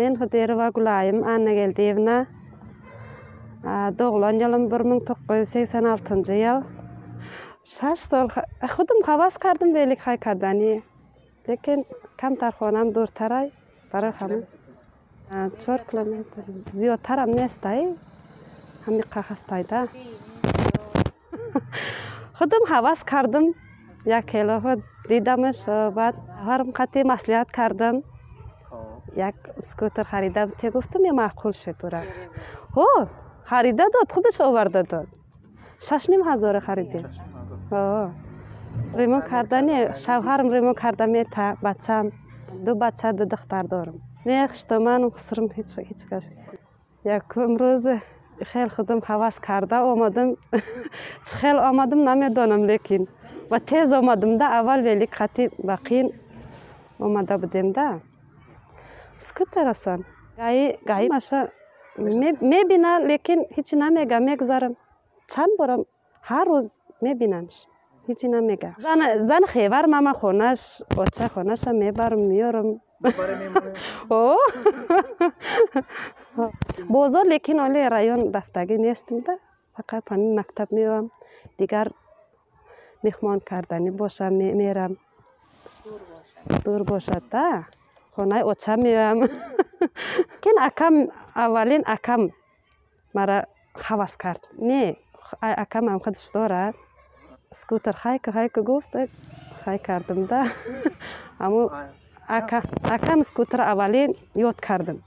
Men Hıdyrowa Gülaýym Annageldiýewna. Doglan ýylym 1986-njy ýyl. Şaş sol худам ҳавас кардам велик хай кардани. Лекин камтар хонам дуртарай. Барои ҳамин 4 километр зиёдтарам нестай. Ҳамиқа ҳастайда. Худам ҳавас кардам. Як келоҳо дидамаш, баъд ҳарм қати маслиҳат кардам. Як скутер харида те гуфтам, я маъқул шуд ура. Ҳо, харида дод, худаш оварда дод. 6,5 ҳазора харидем. Ремонт кардани шавҳарам ремонт карда мета, бачам, ду бача, ду духтар дорам. Не, хуштоману хусрум ҳеҷ кас. Якум рӯз хел худам ҳавас карда омадам. Чӣ хел омадам, намедонам, лекин ва тез омадам да, аввал велик қати ба қин омада будем да. Скутер асан. Гаи гаи маша мебина, лекин ҳечи намега, мегузарам. Чанд борам ҳар рӯз мебинамш. Ҳечи намега. Зан хевар мама хонаш, оча хонаша мебарам, меёрам. О. Бозор лекин оли район рафтагӣ нестем да. Фақат ҳамин мактаб меоям. Дигар меҳмон карданӣ бошам, мерам. Дур бошад да. Хонаи оча меоям. Лекин акам, аввалин акам мара ҳавас кард. Не, акамам худаш дорад. Скутер хайка хайка гуфт, хай кардам да. Аммо акам скутер аввалин ёд кардам.